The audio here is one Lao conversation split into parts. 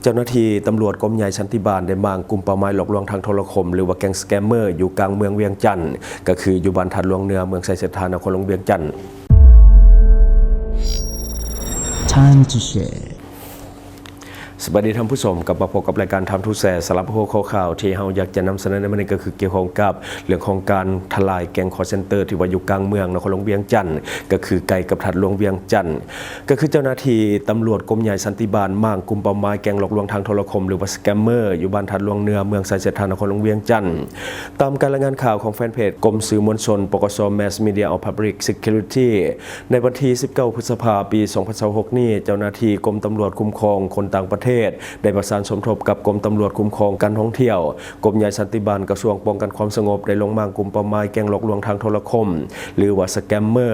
ເຈົ້າໜ້າທີ່ຕຳຫຼວດກົມໃຫຍ່ສັນຕິບານ ໄດ້ມ້າງກຸ່ມເປົ້າໝາຍຫຼອກລວງທາງໂທລະຄົມ ຫຼືວ່າແກ້ງສະແກມເມີ ຢູ່ກາງເມືອງວຽງຈັນ ກໍຄືຢູ່ບ້ານທາດຫຼວງເໜືອ ເມືອງໄຊເສດຖາ ນະຄອນຫຼວງວຽງຈັນ. Time to Share. ສະບາຍດີທ່ານຜູ້ຊົມ, ກັບມາພົບກັບລາຍການ Time to Share. ສຳລັບຫົວຂໍ້ຂ່າວທີ່ເຮົາຢາກຈະນຳສະເໜີໃນມື້ນີ້ ກໍຄືກ່ຽວຂ້ອງກັບເລື່ອງຂອງການທະລາຍແກ້ງຄໍເຊັນເຕີ ທີ່ວ່າຢູ່ກາງເມືອງນະຄອນຫຼວງວຽງຈັນ ກໍຄືໃກ້ກັບທາດຫຼວງວຽງຈັນ. ກໍຄືເຈົ້າໜ້າທີ່ຕຳຫຼວດກົມໃຫຍ່ສັນຕິບານ ມ້າງກຸ່ມເປົ້າໝາຍແກ້ງຫຼອກລວງທາງໂທລະຄົມ ຫຼືວ່າສະແກມເມີ ຢູ່ບ້ານທາດຫຼວງເໜືອ ເມືອງໄຊເສດຖາ ນະຄອນຫຼວງວຽງຈັນ. ຕາມການລາຍງານຂ່າວຂອງແຟນເພຈກົມສື່ມວນຊົນ ປກສ Mass Media of Public Security ໃນວັນທີສິບເກົ້າ ພຶດສະພາ ປີສອງພັນຊາວຫົກນີ້, ເຈົ້າໜ້າທີ່ກົມຕຳຫຼວດຄຸ້ມຄອງຄົນຕ່າງປະເທດ ໄດ້ປະສານສົມທົບກັບກົມຕຳຫຼວດຄຸ້ມຄອງການທ່ອງທ່ຽວ, ກົມໃຫຍ່ສັນຕິບານ, ກະຊວງປ້ອງກັນຄວາມສະຫງົບ ໄດ້ລົງມ້າງກຸ່ມເປົ້າໝາຍແກ້ງຫຼອກລວງທາງໂທລະຄົມ ຫຼືວ່າສະແກມເມີ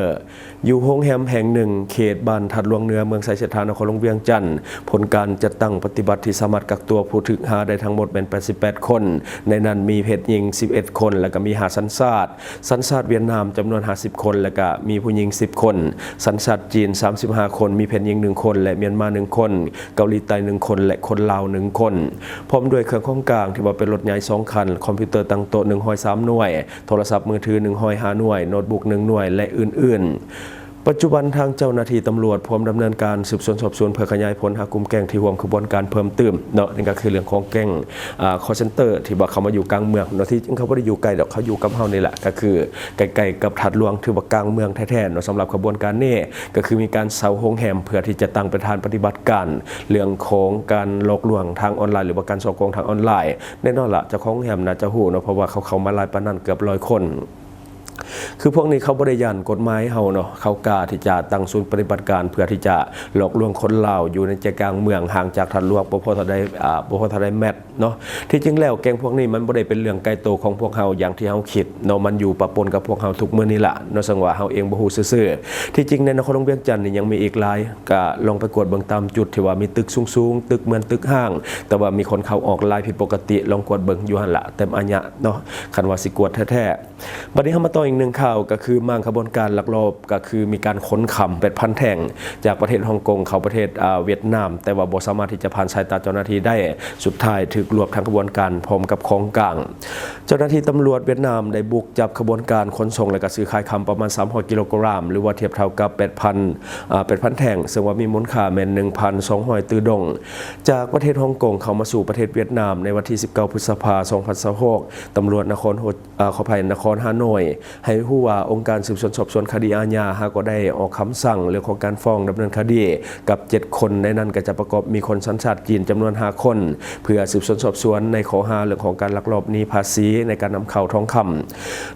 ຢູ່ໂຮງແຮມແຫ່ງໜຶ່ງ ເຂດບ້ານທາດຫຼວງເໜືອ ເມືອງໄຊເສດຖາ ນະຄອນຫຼວງວຽງຈັນ. ຜົນການຈັດຕັ້ງປະຕິບັດທີ່ສາມາດກັກຕົວຜູ້ຖືກຫາໄດ້ທັງໝົດແມ່ນແປດສິບແປດຄົນ, ໃນນັ້ນມີເພດຍິງສິບເອັດຄົນ ແລະກະມີຫ້າສັນຊາດ, ສັນຊາດຫວຽດນາມຈຳນວນຫ້າສິບຄົນ ແລະກະມີຜູ້ຍິງສິບຄົນ, ສັນຊາດຈີນສາມສິບຫ້າຄົນ, ມີເພດຍິງໜຶ່ງຄົນ ແລະມຽນມາໜຶ່ງຄົນ, ເກົາຫຼີໃຕ້ໜຶ່ງຄົນ ແລະຄົນລາວໜຶ່ງຄົນ, ພ້ອມດ້ວຍເຄື່ອງຂອງກາງທີ່ວ່າເປັນລົດໃຫຍ່ສອງຄັນ, ຄອມພິວເຕີຕັ້ງໂຕະໜຶ່ງຮ້ອຍສາມໜ່ວຍ, ໂທລະສັບມືຖືໜຶ່ງຮ້ອຍຫ້າໜ່ວຍ, ໂນ້ດບຸກໜຶ່ງໜ່ວຍ ແລະອື່ນໆ. ປັດຈຸບັນທາງເຈົ້າໜ້າທີ່ຕຳຫຼວດພວມດຳເນີນການສືບສວນສອບສວນ ເພື່ອຂະຫຍາຍຜົນຫາກຸ່ມແກ້ງທີ່ຮ່ວມຂະບວນການເພີ່ມຕື່ມເນາະ. ນີ້ກໍຄືເລື່ອງຂອງແກ້ງ ອາ ຄໍເຊັນເຕີ ທີ່ວ່າເຂົ້າມາຢູ່ກາງເມືອງເນາະ, ທີ່ຈິງເຂົາບໍ່ໄດ້ຢູ່ໄກດອກ, ເຂົາຢູ່ກັບເຮົານີ້ແຫຼະ, ກໍຄືໃກ້ໆກັບທາດຫຼວງ ຖືວ່າກາງເມືອງແທ້ໆເນາະ. ສຳລັບຂະບວນການນີ້ ກໍຄືມີການເຊົ່າໂຮງແຮມເພື່ອທີ່ຈະຕັ້ງເປັນຖານປະຕິບັດການເລື່ອງຂອງການຫຼອກລວງທາງອອນລາຍ ຫຼືວ່າການສໍ້ໂກງທາງອອນລາຍ. ແນ່ນອນລະ ເຈົ້າຂອງໂຮງແຮມໜ້າຈະຮູ້ເນາະ, ເພາະວ່າເຂົາເຂົ້າມາຫຼາຍປານນັ້ນ ເກືອບຮ້ອຍຄົນ. ຄືພວກນີ້ເຂົາບໍ່ໄດ້ຢ້ານກົດໝາຍເຮົາເນາະ, ເຂົາກ້າທີ່ຈະຕັ້ງສູນປະຕິບັດການເພື່ອທີ່ຈະຫຼອກລວງຄົນລາວຢູ່ໃນໃຈກາງເມືອງ ຫ່າງຈາກທາດຫຼວງບໍ່ພໍເທົ່າໃດ ອາ ບໍ່ພໍເທົ່າໃດແມັດເນາະ. ທີ່ຈິງແລ້ວແກ້ງພວກນີ້ມັນບໍ່ໄດ້ເປັນເລື່ອງໄກໂຕຂອງພວກເຮົາຢ່າງທີ່ເຮົາຄິດເນາະ, ມັນຢູ່ປະປົນກັບພວກເຮົາທຸກມື້ນີ້ລະເນາະ, ເຊິ່ງວ່າເຮົາເອງບໍ່ຮູ້ຊື່ໆ. ທີ່ຈິງໃນນະຄອນຫຼວງວຽງຈັນນີ້ຍັງມີອີກຫຼາຍ, ກະລອງໄປກວດເບິ່ງຕາມຈຸດທີ່ວ່າມີຕຶກສູງໆ, ຕຶກເໝືອນຕຶກຮ້າງ, ແຕ່ວ່າມີຄົນເຂົ້າອອກຫຼາຍຜິດປົກກະຕິ, ລອງກວດເບິ່ງຢູ່ຫັ້ນລະ ເຕັມອາຍະເນາະ, ຄັນວ່າຊິກວດແທ້ໆ. ບັດນີ້ເຮົາມາຕໍ່ອີກໜຶ່ງຂ່າວ, ກໍຄືມ້າງຂະບວນການລັກລອບ ກໍຄືມີການຂົນຄຳແປດພັນແທ່ງຈາກປະເທດຮ່ອງກົງເຂົ້າປະເທດ ອາ ຫວຽດນາມ, ແຕ່ວ່າບໍ່ສາມາດທີ່ຈະຜ່ານສາຍຕາເຈົ້າໜ້າທີ່ໄດ້, ສຸດທ້າຍຖືກລວບທັງຂະບວນການພ້ອມກັບຂອງກາງ. ເຈົ້າໜ້າທີ່ຕຳຫຼວດຫວຽດນາມໄດ້ບຸກຈັບຂະບວນການຂົນສົ່ງ ແລະກະຊື້ຂາຍຄຳປະມານສາມຮ້ອຍກິໂລກຣາມ ຫຼືວ່າທຽບເທົ່າກັບແປດພັນ ອາ ແປດພັນແທ່ງ, ເຊິ່ງວ່າມີມູນຄ່າແມ່ນໜຶ່ງພັນສອງຮ້ອຍຕື້ດົງ ຈາກປະເທດຮ່ອງກົງເຂົ້າມາສູ່ປະເທດຫວຽດນາມໃນວັນທີສິບເກົ້າ ພຶດສະພາ ສອງພັນຊາວຫົກ. ຕຳຫຼວດນະຄອນໂຮ ອາ ຂໍອະໄພ ນະຄອນຮ່າໂນ້ຍ ໃຫ້ຮູ້ວ່າ ອົງການສືບສວນສອບສວນຄະດີອາຍາຫາກໍໄດ້ອອກຄຳສັ່ງເລື່ອງຂອງການຟ້ອງດຳເນີນຄະດີກັບເຈັດຄົນ, ໃນນັ້ນກໍຈະປະກອບມີຄົນສັນຊາດຈີນຈຳນວນຫ້າຄົນ ເພື່ອສືບສວນສອບສວນໃນຂໍ້ຫາເລື່ອງຂອງການລັກລອບໜີພາສີໃນການນຳເຂົ້າທອງຄຳ.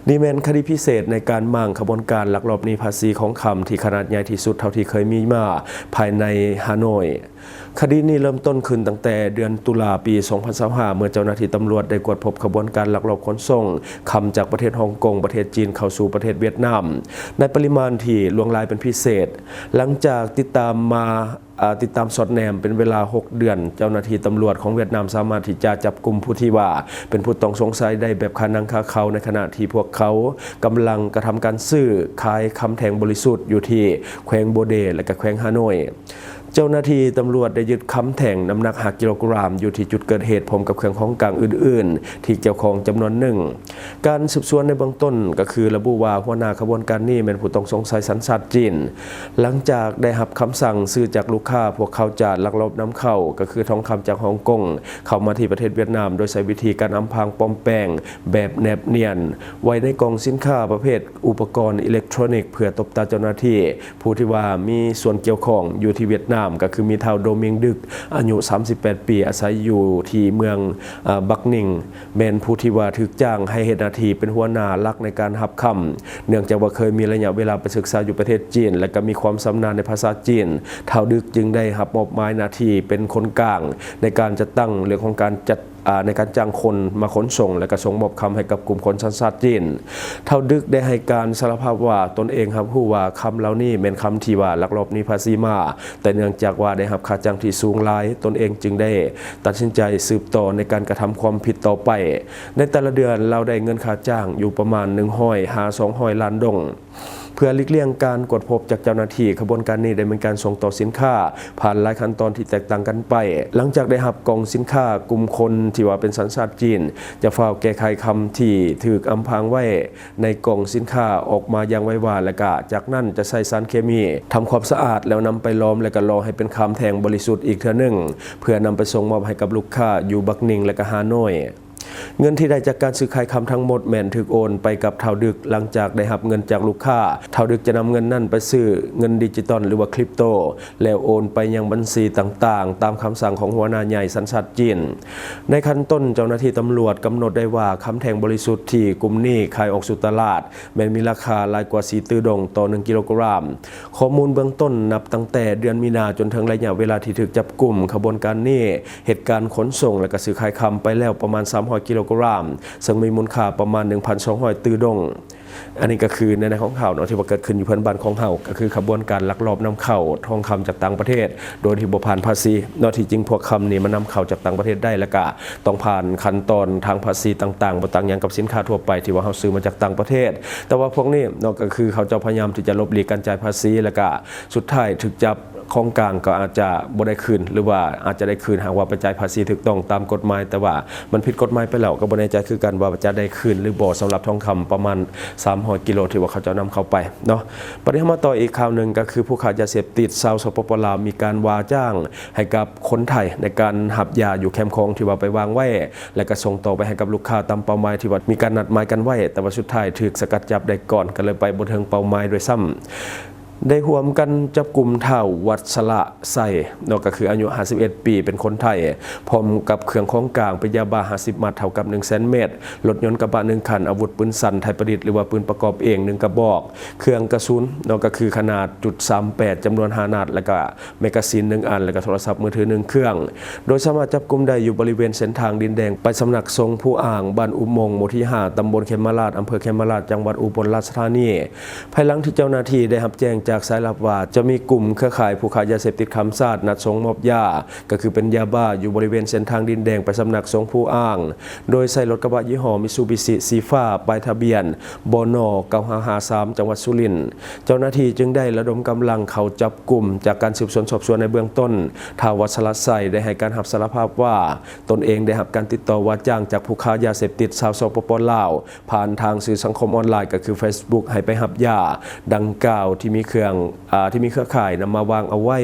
ນີ້ແມ່ນຄະດີພິເສດໃນການມ້າງຂະບວນການລັກລອບໜີພາສີຂອງຄຳທີ່ຂະໜາດໃຫຍ່ທີ່ສຸດເທົ່າທີ່ເຄີຍມີມາພາຍໃນຮ່າໂນ້ຍ. ຄະດີນີ້ເລີ່ມຕົ້ນຂຶ້ນຕັ້ງແຕ່ເດືອນຕຸລາ ປີສອງພັນຊາວຫ້າ ເມື່ອເຈົ້າໜ້າທີ່ຕຳຫຼວດໄດ້ກວດພົບຂະບວນການລັກລອບຂົນສົ່ງຄຳຈາກປະເທດຮ່ອງກົງ, ປະເທດຈີນ ເຂົ້າສູ່ປະເທດຫວຽດນາມ ໃນປະລິມານທີ່ຫຼວງຫຼາຍເປັນພິເສດ. ຫຼັງຈາກຕິດຕາມມາ ອາ ຕິດຕາມສອດແນມເປັນເວລາຫົກເດືອນ, ເຈົ້າໜ້າທີ່ຕຳຫຼວດຂອງຫວຽດນາມສາມາດທີ່ຈະຈັບກຸ່ມຜູ້ທີ່ວ່າເປັນຜູ້ຕ້ອງສົງໄສໄດ້ແບບຄາໜັງຄາເຂົາ, ໃນຂະນະທີ່ພວກເຂົາກຳລັງກະທຳການຊື້ຂາຍຄຳແທ່ງບໍລິສຸດຢູ່ທີ່ແຂວງໂບເດ ແລະກະແຂວງຮ່າໂນ້ຍ. ເຈົ້າໜ້າທີ່ຕຳຫຼວດໄດ້ຍຶດຄຳແທ່ງນ້ຳໜັກຫ້າກິໂລກຣາມຢູ່ທີ່ຈຸດເກີດເຫດ ພ້ອມກັບເຄື່ອງຂອງກາງອື່ນໆທີ່ກ່ຽວຂ້ອງຈຳນວນໜຶ່ງ. ການສືບສວນໃນເບື້ອງຕົ້ນກໍຄືລະບຸວ່າ ຫົວໜ້າຂະບວນການນີ້ແມ່ນຜູ້ຕ້ອງສົງໄສສັນຊາດຈີນ. ຫຼັງຈາກໄດ້ຮັບຄຳສັ່ງຊື້ຈາກລູກຄ້າ, ພວກເຂົາຈະລັກລອບນຳເຂົ້າ ກໍຄືທອງຄຳຈາກຮ່ອງກົງ ເຂົ້າມາທີ່ປະເທດຫວຽດນາມ ໂດຍໃຊ້ວິທີການອຳພາງປອມແປງແບບແນບນຽນ ໄວ້ໃນກ່ອງສິນຄ້າປະເພດອຸປະກອນອີເລັກໂທຣນິກ ເພື່ອຕົບຕາເຈົ້າໜ້າທີ່ ຜູ້ທີ່ວ່າມີສ່ວນກ່ຽວຂ້ອງຢູ່ທີ່ຫວຽດນາມ ກໍຄືມີທ້າວ ໂດມິງ ດຶກ ອາຍຸສາມສິບແປດປີ ອາໄສຢູ່ທີ່ເມືອງ ອາ ບັກນິງ ແມ່ນຜູ້ທີ່ວ່າຖືກຈ້າງໃຫ້ເຮັດໜ້າທີ່ເປັນຫົວໜ້າຫຼັກໃນການຮັບຄຳ. ເນື່ອງຈາກວ່າເຄີຍມີໄລຍະເວລາໄປສຶກສາຢູ່ປະເທດຈີນ ແລະກະມີຄວາມຊຳນານໃນພາສາຈີນ, ທ້າວ ດຶກ ຈຶ່ງໄດ້ຮັບມອບໝາຍໜ້າທີ່ເປັນຄົນກາງໃນການຈັດຕັ້ງເລື່ອງຂອງການຈັດ ອາ ໃນການຈ້າງຄົນມາຂົນສົ່ງ ແລະກະສົ່ງມອບຄຳໃຫ້ກັບກຸ່ມຄົນສັນຊາດຈີນ. ທ້າວ ດຶກ ໄດ້ໃຫ້ການສາລະພາບວ່າ ຕົນເອງຮັບຮູ້ວ່າຄຳເຫຼົ່ານີ້ແມ່ນຄຳທີ່ວ່າລັກລອບໜີພາສີມາ, ແຕ່ເນື່ອງຈາກວ່າໄດ້ຮັບຄ່າຈ້າງທີ່ສູງຫຼາຍ, ຕົນເອງຈຶ່ງໄດ້ຕັດສິນໃຈສືບຕໍ່ໃນການກະທຳຄວາມຜິດຕໍ່ໄປ. ໃນແຕ່ລະເດືອນລາວໄດ້ເງິນຄ່າຈ້າງຢູ່ປະມານໜຶ່ງຮ້ອຍຫາສອງຮ້ອຍລ້ານດົງ. ເພື່ອຫຼີກລ່ຽງການກວດພົບຈາກເຈົ້າໜ້າທີ່, ຂະບວນການນີ້ໄດ້ມີການສົ່ງຕໍ່ສິນຄ້າຜ່ານຫຼາຍຂັ້ນຕອນທີ່ແຕກຕ່າງກັນໄປ. ຫຼັງຈາກໄດ້ຮັບກ່ອງສິນຄ້າ, ກຸ່ມຄົນທີ່ວ່າເປັນສັນຊາດຈີນ ຈະຟ້າວແກ້ໄຂຄຳທີ່ຖືກອຳພາງໄວ້ໃນກ່ອງສິນຄ້າອອກມາຢ່າງໄວວາ ແລະກະຈາກນັ້ນຈະໃຊ້ສານເຄມີທຳຄວາມສະອາດ ແລ້ວນຳໄປຫຼອມ ແລະກະຫຼໍ່ໃຫ້ເປັນຄຳແທ່ງບໍລິສຸດອີກເທື່ອໜຶ່ງ ເພື່ອນຳໄປສົ່ງມອບໃຫ້ກັບລູກຄ້າຢູ່ບັກນິງ ແລະກະຮ່າໂນ້ຍ. ເງິນທີ່ໄດ້ຈາກການຊື້ຂາຍຄຳທັງໝົດແມ່ນຖືກໂອນໄປກັບທ້າວດຶກ. ຫຼັງຈາກໄດ້ຮັບເງິນຈາກລູກຄ້າ, ທ້າວດຶກຈະນຳເງິນນັ້ນໄປຊື້ເງິນດິຈິຕອນ ຫຼືວ່າຄຣິບໂຕ ແລ້ວໂອນໄປຍັງບັນຊີຕ່າງໆ ຕາມຄຳສັ່ງຂອງຫົວໜ້າໃຫຍ່ສັນຊາດຈີນ. ໃນຂັ້ນຕົ້ນ, ເຈົ້າໜ້າທີ່ຕຳຫຼວດກຳນົດໄດ້ວ່າ ຄຳແທ່ງບໍລິສຸດທີ່ກຸ່ມນີ້ຂາຍອອກສູ່ຕະຫຼາດ ແມ່ນມີລາຄາຫຼາຍກວ່າສີ່ຕື້ດົງຕໍ່ໜຶ່ງກິໂລກຣາມ. ຂໍ້ມູນເບື້ອງຕົ້ນ, ນັບຕັ້ງແຕ່ເດືອນມີນາຈົນເຖິງໄລຍະເວລາທີ່ຖືກຈັບກຸມ, ຂະບວນການນີ້ເຮັດການຂົນສົ່ງ ແລະກະຊື້ຂາຍຄຳໄປແລ້ວປະມານສາມຮ້ອຍກິໂລກຣາມ, ເຊິ່ງມີມູນຄ່າປະມານໜຶ່ງພັນສອງຮ້ອຍຕື້ດົງ. ອັນນີ້ກໍຄືໃນ ໃນຂອງຂ່າວເນາະ ທີ່ວ່າເກີດຂຶ້ນຢູ່ເພື່ອນບ້ານຂອງເຮົາ, ກໍຄືຂະບວນການລັກລອບນຳເຂົ້າທອງຄຳຈາກຕ່າງປະເທດ ໂດຍທີ່ບໍ່ຜ່ານພາສີເນາະ. ທີ່ຈິງພວກຄຳນີ້ມັນນຳເຂົ້າຈາກຕ່າງປະເທດໄດ້ ແລ້ວກະຕ້ອງຜ່ານຂັ້ນຕອນທາງພາສີຕ່າງໆ ບໍ່ຕ່າງຫຍັງກັບສິນຄ້າທົ່ວໄປທີ່ວ່າເຮົາຊື້ມາຈາກຕ່າງປະເທດ. ແຕ່ວ່າພວກນີ້ເນາະ ກໍຄືເຂົາເຈົ້າພະຍາຍາມທີ່ຈະຫຼົບຫຼີກການຈ່າຍພາສີ ແລ້ວກະສຸດທ້າຍຖືກຈັບ. ຂອງກາງກໍອາດຈະບໍ່ໄດ້ຄືນ ຫຼືວ່າອາດຈະໄດ້ຄືນ ຫາກວ່າໄປຈ່າຍພາສີຖືກຕ້ອງຕາມກົດໝາຍ, ແຕ່ວ່າມັນຜິດກົດໝາຍໄປແລ້ວ ກໍບໍ່ແນ່ໃຈຄືກັນວ່າຈະໄດ້ຄືນຫຼືບໍ່ ສຳລັບທອງຄຳປະມານສາມຮ້ອຍກິໂລທີ່ວ່າເຂົາເຈົ້ານຳເຂົ້າໄປເນາະ. ບັດນີ້ເຮົາມາຕໍ່ອີກຂ່າວໜຶ່ງ, ກໍຄືຜູ້ຄ້າຢາເສບຕິດຊາວ ສປປ ລາວ ມີການວ່າຈ້າງໃຫ້ກັບຄົນໄທໃນການຮັບຢາຢູ່ແຄມຂອງທີ່ວ່າໄປວາງໄວ້ ແລະກະສົ່ງຕໍ່ໄປໃຫ້ກັບລູກຄ້າຕາມເປົ້າໝາຍທີ່ວ່າມີການນັດໝາຍກັນໄວ້, ແຕ່ວ່າສຸດທ້າຍຖືກສະກັດຈັບໄດ້ກ່ອນ ກໍເລີຍໄປບໍ່ເຖິງເປົ້າໝາຍດ້ວຍຊ້ຳ. ໄດ້ຮ່ວມກັນຈັບກຸມທ້າວ ວັດສະລະໄຊ ເນາະ ກໍຄືອາຍຸຫ້າສິບເອັດປີ ເປັນຄົນໄທ ພ້ອມກັບເຄື່ອງຂອງກາງເປັນຢາບ້າຫ້າສິບມັດ ເທົ່າກັບໜຶ່ງແສນເມັດ, ລົດຍົນກະບະໜຶ່ງຄັນ, ອາວຸດປືນສັ້ນໄທປະດິດ ຫຼືວ່າປືນປະກອບເອງໜຶ່ງກະບອກ, ເຄື່ອງກະສຸນ ເນາະ ກໍຄືຂະໜາດຈຸດສາມແປດ ຈຳນວນຫ້ານັດ ແລະກະແມກາຊີນໜຶ່ງອັນ ແລະກະໂທລະສັບມືຖືໜຶ່ງເຄື່ອງ. ໂດຍສາມາດຈັບກຸມໄດ້ຢູ່ບໍລິເວນເສັ້ນທາງດິນແດງ ໄປສຳນັກສົງພູອ່າງ ບ້ານອຸໂມງ ໝູ່ທີຫ້າ ຕຳບົນເຂມມະລາດ ອຳເພີເຂມມະລາດ ຈັງຫວັດອຸບົນລາຊະທານີ. ພາຍຫຼັງທີ່ເຈົ້າໜ້າທີ່ໄດ້ຮັບແຈ້ງຈາກສາຍລັບວ່າ ຈະມີກຸ່ມເຄືອຂ່າຍຜູ້ຄ້າຢາເສບຕິດຂ້າມຊາດ ນັດສົ່ງມອບຢາ ກໍຄືເປັນຢາບ້າ ຢູ່ບໍລິເວນເສັ້ນທາງດິນແດງ ໄປສຳນັກສົງພູອ່າງ ໂດຍໃຊ້ລົດກະບະຍີ່ຫໍ້ມິຊູບິຊິສີຟ້າ ປ້າຍທະບຽນ ບນ ເກົ້າຫ້າຫ້າສາມ ຈັງຫວັດສຸລິນ. ເຈົ້າໜ້າທີ່ຈຶ່ງໄດ້ລະດົມກຳລັງເຂົ້າຈັບກຸມ. ຈາກການສືບສວນສອບສວນໃນເບື້ອງຕົ້ນ, ທ້າວ ວັດສະລະໄຊ ໄດ້ໃຫ້ການຮັບສາລະພາບວ່າ ຕົນເອງໄດ້ຮັບການຕິດຕໍ່ວ່າຈ້າງຈາກຜູ້ຄ້າຢາເສບຕິດຊາວ ສປປ ລາວ ຜ່ານທາງສື່ສັງຄົມອອນລາຍ ກໍຄືເຟສບຸກ ໃຫ້ໄປຮັບຢາດັ່ງກ່າວທີ່ມີເຄື່ອງ ອາ ທີ່ມີເຄືອຂ່າຍນຳມາວາງເອົາໄວ້.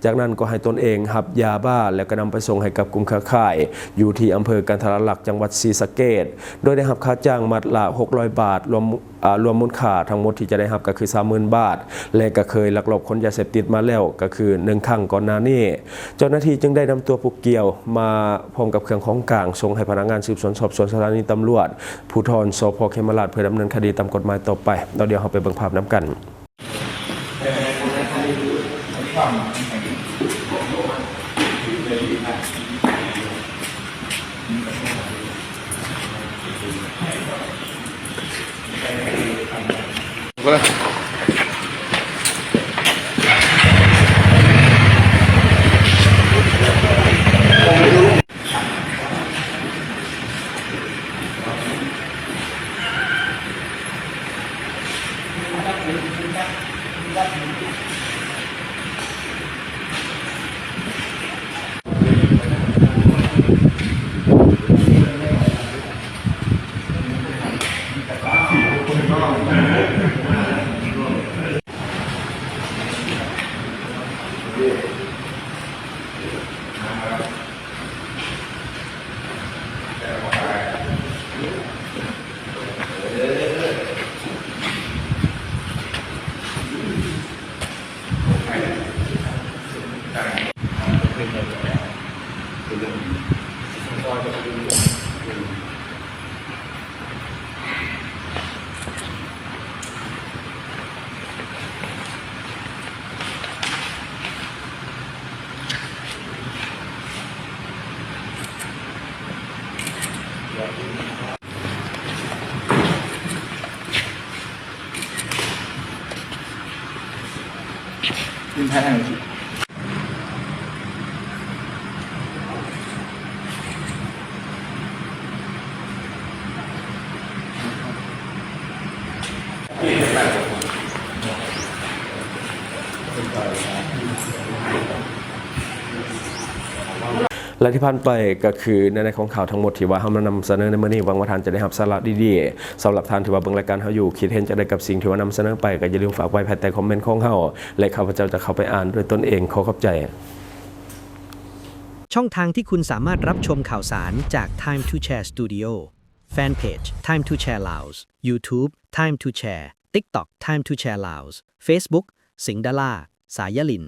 ຈາກນັ້ນກໍໃຫ້ຕົນເອງຮັບຢາບ້າ ແລ້ວກໍນຳໄປສົ່ງໃຫ້ກັບກຸ່ມເຄືອຂ່າຍ ຢູ່ທີ່ອຳເພີກັນທະລາລັກ ຈັງຫວັດສີສະເກດ ໂດຍໄດ້ຮັບຄ່າຈ້າງມັດລະຫົກຮ້ອຍບາດ ລວມ ອາ ລວມມູນຄ່າທັງໝົດທີ່ຈະໄດ້ຮັບກໍຄືສາມໝື່ນບາດ ແລະກໍເຄີຍລັກລອບຂົນຢາເສບຕິດມາແລ້ວກໍຄືໜຶ່ງຄັ້ງກ່ອນໜ້ານີ້. ເຈົ້າໜ້າທີ່ຈຶ່ງໄດ້ນຳຕົວຜູ້ກ່ຽວມາພ້ອມກັບເຄື່ອງຂອງກາງ ສົ່ງໃຫ້ພະນັກງານສືບສວນສອບສວນສະຖານີຕຳຫຼວດ ພູທອນ ສພ ເຂມມະລາດ ເພື່ອດຳເນີນຄະດີຕາມກົດໝາຍຕໍ່ໄປ. ແລ້ວດຽວເຮົາໄປເບິ່ງພາບນຳກັນ. ແລະທີ່ຜ່ານໄປກໍຄືເນື້ອໃນຂອງຂ່າວທັງໝົດທີ່ວ່າເຮົາມານຳສະເໜີໃນມື້ນີ້. ຫວັງວ່າທ່ານຈະໄດ້ຮັບສາລະດີໆ. ສຳລັບທ່ານທີ່ວ່າເບິ່ງລາຍການເຮົາຢູ່ ຄິດເຫັນຈັ່ງໃດກັບສິ່ງທີ່ວ່ານຳສະເໜີໄປ ກໍຢ່າລືມຝາກໄວ້ພາຍໃຕ້ຄອມເມັນຂອງເຮົາ ແລະຂ້າພະເຈົ້າຈະເຂົ້າໄປອ່ານດ້ວຍຕົນເອງ. ຂໍຂອບໃຈ. ช่องทางที่คุณสามารถรับชมข่าวสารจาก Time to Share Studio แฟนเพจ Time to Share Laos YouTube Time to Share TikTok Time to Share Laos Facebook สิงห์ดารา สายลิน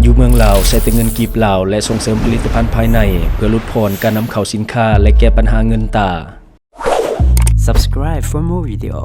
ຢູ່ເມືອງລາວ ໃຊ້ແຕ່ເງິນກີບລາວ ແລະສົ່ງເສີມຜະລິດຕະພັນພາຍໃນ ເພື່ອຫຼຸດຜ່ອນການນຳເຂົ້າສິນຄ້າ ແລະແກ້ບັນຫາເງິນຕາ. Subscribe for more video.